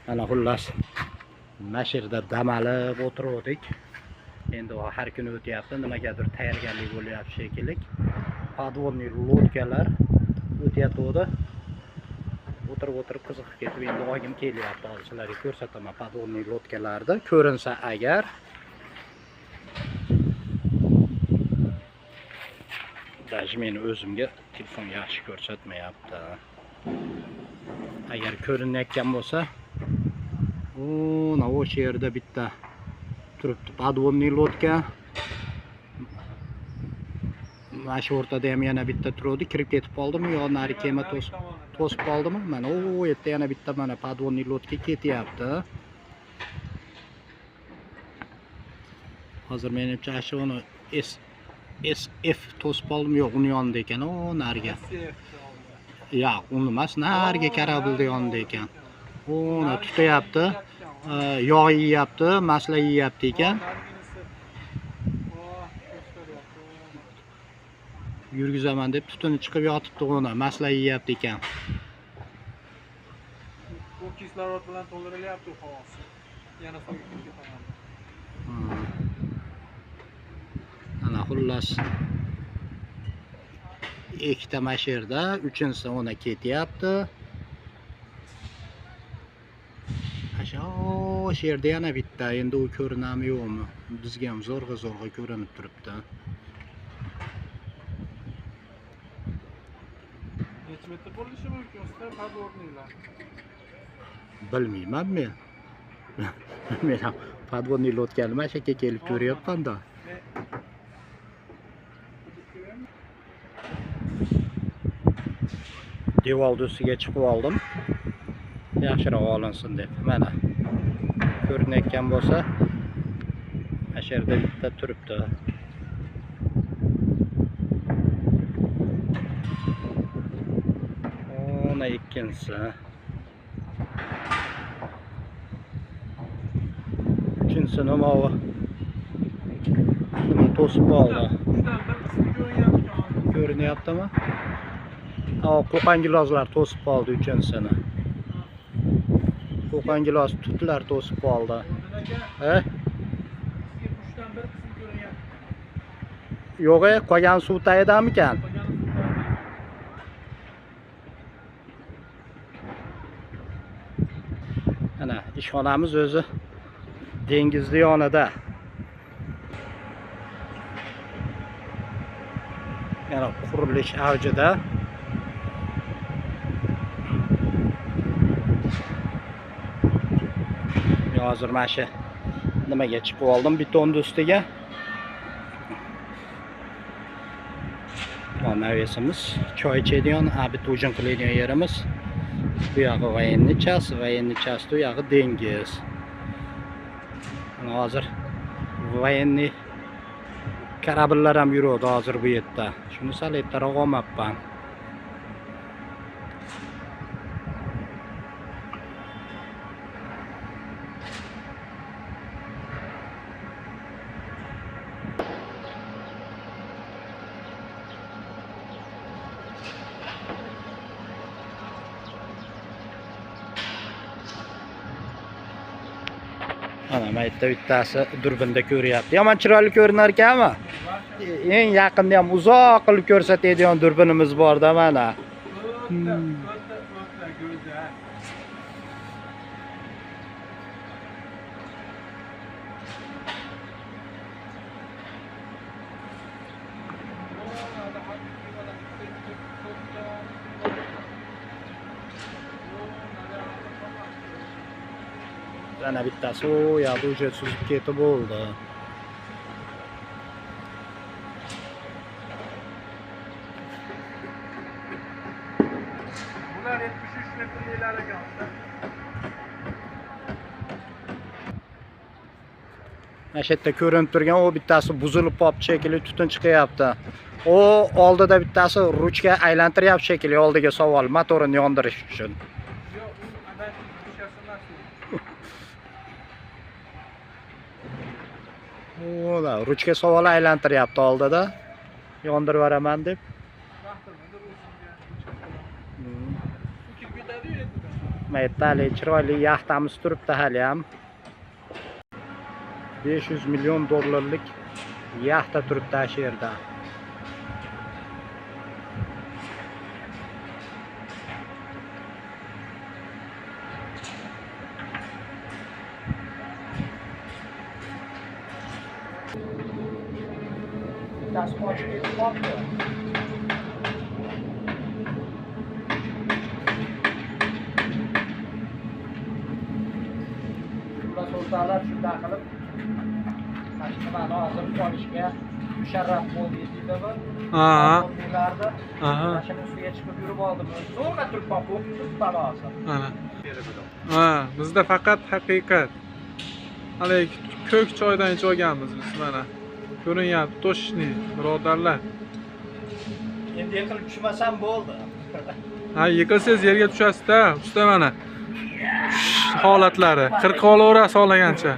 Mana xullas mana shu yerda dam olib o'tiruvdik. Endi har kuni o'tyapti, nimagadir tayyorgarlik bo'lyapti shekilli. Podvodniy lodkalar o'tyapti. O'tirib qiziqib ketib, endi oyim kelyapti. Hozir sizlarga ko'rsataman podvodniy lodkalarni. Ko'rinsa agar. Даже meni o'zimga telefon yaxshi ko'rsatmayapti. Agar ko'rinayotgan bo'lsa, o, o'sha yerda bitta turibdi podvodniy lodka. Mana shu o'rtada ham yana bitta turadi, kirib ketib qoldimi yo nari kema to'sib qoldimi? Mana u yerda yana bitta mana podvodniy lodka ketyapti. Hozir menimcha shu uni SF to'sib qoldimi? Yo'q, uni yonida ekan, o nariga. Yo'q, uni emas, nariga kорабльning yonida ekan. Uni tutyapti, yog' yeyapti, masla yeyapti ekan. Yurgizaman deb tutuni chiqib yotibdi, uni masla yeyapti ekan. Bu kislorod bilan to'ldirilyapti u havosi. Yana suvga kirib ketaman. Ana xullas ikkita mana shu yerda, uchinchisi uni ketyapti. O'sha yerda yana bitta, endi u ko'rinami yo'qmi? Bizga ham zo'rg'a ko'rinib turibdi. Necha metr bo'lishi mumkin usta podvodniylar? Bilmayman men. Men ham podvodniy lodkani mana shu yerga kelib ko'ryapman-da. Devor ustiga chiqib oldim. Yaxshiroq olinsin deb. Mana ko'rinayotgan bo'lsa, mana shu yerda bitta turibdi. Ona ikkinchisi. Uchinchisi nima u? Nima to'sib qoldi? Ko'rinyaptimi? Qo'qongilozlar to'sib qoldi uchinchisini. Qo'qongiloz tutlar to'sib qoldi. He? Yo'q, qolgan suv tagidamikan? Ana ishxonamiz o'zi dengizni yonida. Yana qurilish avjida. Hozir mana shu nimaga chiqib oldim, betonni ustiga. Navesimiz, choy ichadigan, obed ujin qiladigan yerimiz. Bu yog'i военный час, военный час bu yog'i dengiz. Mana hozir военный kорабльlar ham yuradi hozir bu yerda. Shuni sal ertaroq olmabman. Mana mayda bittasi durbinda ko'ryapti. Yomon chiroyli ko'rinar ekanmi? Eng yaqinda ham uzoq qilib ko'rsatadigan durbinimiz bor-da mana. O'ta go'zal. Ana bittasi u yoqda уже suzib ketib bo'ldi. Bular 73 metrliklar ekan. Mana shu yerda ko'rinib turgan u bittasi buzilib qolibdi shekilli, tutun chiqyapti. U oldida bittasi ruchka aylantiryapti shekilli, oldiga savol motorini yondirish uchun. Yo'q, u adashib ruchkasi emas. Ola, ruchka savol aylantiryapti oldida. Yondirib yuboraman deb. Mana yerda haligi chiroyli yaxtamiz turibdi haliyam. 500 million dollarlik yaxta turibdi shu yerda. Bittasi qochib ketib qolibdi. Xullas, o'rtoqlar, shunday qilib mana shu nimani hozir olishga musharraf bo'ldik deydimi? Ha. Ularni Aha. mana shuni ustiga chiqib yurib oldim. Zo'rg'a turibman, bo'lib turibman hozir. Mana. Ha, bizda faqat haqiqat. Haligi ko'k choydan ichib olganmiz biz mana. Ko'rinyapti, точный, birodarlar. Endi yiqilib tushmasam bo'ldi. Ha, yiqilsangiz yerga tushasiz-da, usta mana. Holatlari. Qirqib olaverasiz xohlagancha.